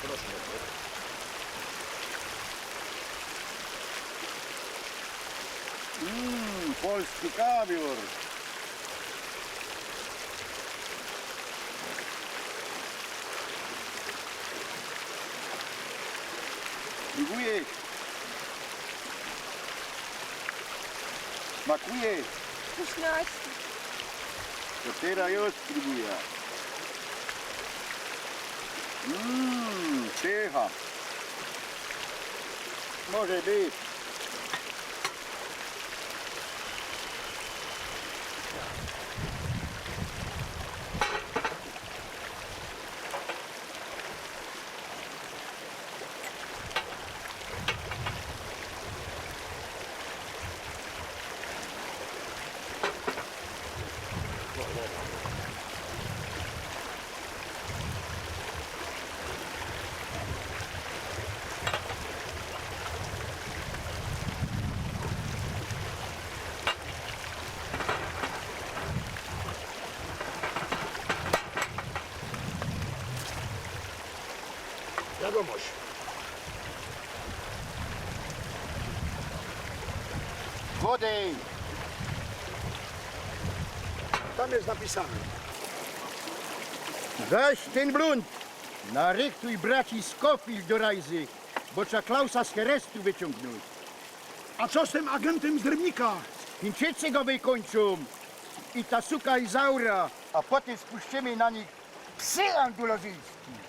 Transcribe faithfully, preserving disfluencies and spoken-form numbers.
Proszę bardzo. Mm, polski kawior. Spróbuję. Smakuje. Pyszności. To teraz ja spróbuję. Mmm, pycha. Może być. Wiadomość. Wody! Tam jest napisane. Weź ten blunt! Narychtuj braci Scofield do rajzy, bo trzeba Klausa z herestu wyciągnąć. A co z tym agentem z Rybnika? Chińczycy go wykończą i ta suka Izaura, a potem spuścimy na nich psy andaluzyjskie.